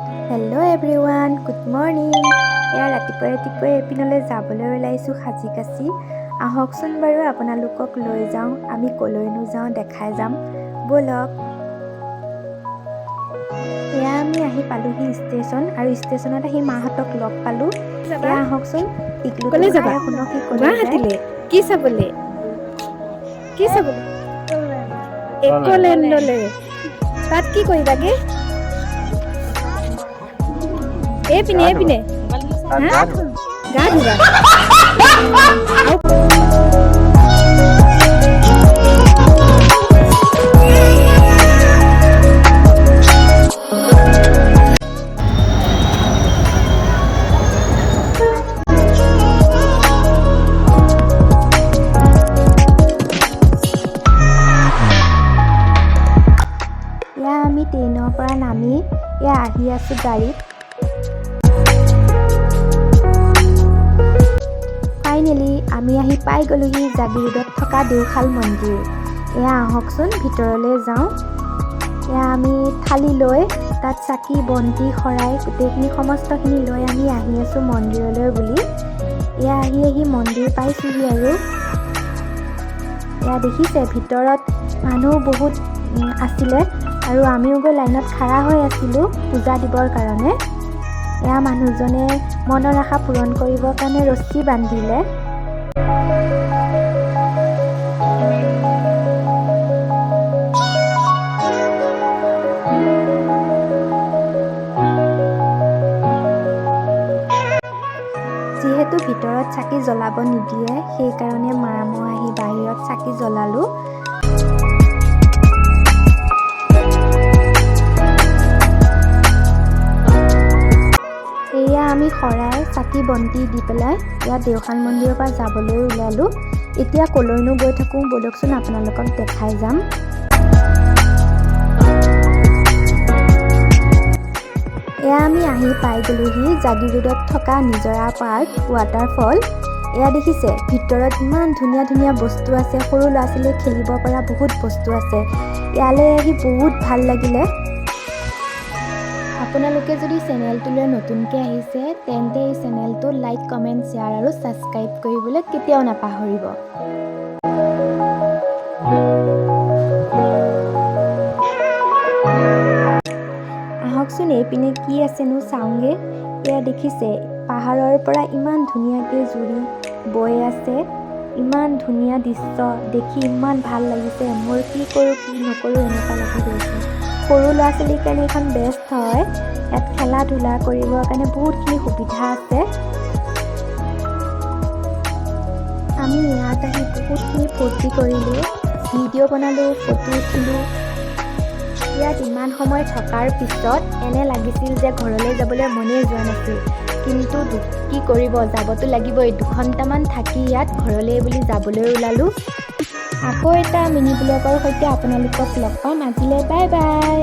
Hello everyone, good morning. এয়া ৰাতিপুৱাই ৰাতিপুৱাই এইপিনলৈ যাবলৈ ওলাইছোঁ সাজি কাচি। আহকচোন বাৰু, আপোনালোকক লৈ যাওঁ। আমি ক'লৈনো যাওঁ দেখাই যাম, ব'লক। এয়া আমি আহি পালোহি ষ্টেচন আৰু ষ্টেচনত আহি মাহঁতক লগ পালোঁ। এয়া আহকচোন। টিকলুটো। ক'লৈ যাবা? শুনক সি ক'লৈ যায়। গুৱাহাটীলে। কি চাবলে? কি চাবলে? একলেণ্ডলে। তাত কি কৰিবাগে? এইপিনে, এইপিনে। হা? গা ধুবা আৰু? এয়া আমি ট্ৰেইনৰ পৰা নামি এয়া আহি আছোঁ গাড়ীত। ফাইনেলি আমি আহি পাই গ'লোহি জাগিৰোডত থকা দেওশাল মন্দিৰ। এয়া আহকচোন, ভিতৰলৈ যাওঁ। এয়া আমি থালি লৈ, তাত চাকি বন্তি শৰাই গোটেইখিনি সমস্তখিনি লৈ আমি আহি আছোঁ মন্দিৰলৈ বুলি। এয়া আহি আহি মন্দিৰ পাইছোঁহি আৰু এয়া দেখিছে, ভিতৰত মানুহ বহুত আছিলে আৰু আমিও গৈ লাইনত খাৰা হৈ আছিলোঁ পূজা দিবৰ কাৰণে। এয়া মানুহজনে মনৰ আশা পূৰণ কৰিবৰ কাৰণে ৰছী বান্ধিলে। যিহেতু ভিতৰত চাকি জ্বলাব নিদিয়ে, সেইকাৰণে মা মই আহি বাহিৰত চাকি জ্বলালোঁ। এয়া আমি শৰাই চাকি বন্তি দি পেলাই ইয়াত দেওশাল মন্দিৰৰ পৰা যাবলৈ ওলালোঁ। এতিয়া ক'লৈনো গৈ থাকোঁ, ব'লকচোন, আপোনালোকক দেখাই যাম। এয়া আমি আহি পাই গ'লোহি জাগিৰোডত থকা নিজৰা পাৰ্ক ৱাটাৰফল। এয়া দেখিছে, ভিতৰত ইমান ধুনীয়া ধুনীয়া বস্তু আছে। সৰু ল'ৰা ছোৱালীয়ে খেলিব পৰা বহুত বস্তু আছে। ইয়ালৈ আহি বহুত ভাল লাগিলে। আপোনালোকে যদি চেনেলটোলৈ নতুনকৈ আহিছে, তেন্তে এই চেনেলটো লাইক, কমেণ্ট, শ্বেয়াৰ আৰু ছাবস্ক্ৰাইব কৰিবলৈ কেতিয়াও নাপাহৰিব। আহকচোন, এইপিনে কি আছেনো চাওঁগৈ। এয়া দেখিছে, পাহাৰৰ পৰা ইমান ধুনীয়াকৈ জুৰি বৈ আছে। ইমান ধুনীয়া দৃশ্য দেখি ইমান ভাল লাগিছে মোৰ। কি কৰোঁ কি নকৰোঁ এনেকুৱা লাগি গৈছে। সৰু ল'ৰা ছোৱালীৰ কাৰণে এইখন বেষ্ট হয়। ইয়াত খেলা ধূলা কৰিবৰ কাৰণে বহুতখিনি সুবিধা আছে। আমি ইয়াত আহি বহুতখিনি ফূৰ্তি কৰিলোঁ, ভিডিঅ' বনালোঁ, ফটো উঠিলোঁ। ইয়াত ইমান সময় থকাৰ পিছত এনে লাগিছিল যে ঘৰলৈ যাবলৈ মনেই যোৱা নাছিল। কিন্তু কি কৰিব, যাবতো লাগিবই। 2 ঘণ্টামান থাকি ইয়াত ঘৰলৈ বুলি যাবলৈ ওলালোঁ। আকৌ এটা মিনি ব্লগৰ সৈতে আপোনালোকক লগ পাম। আজিলৈ বাই বাই।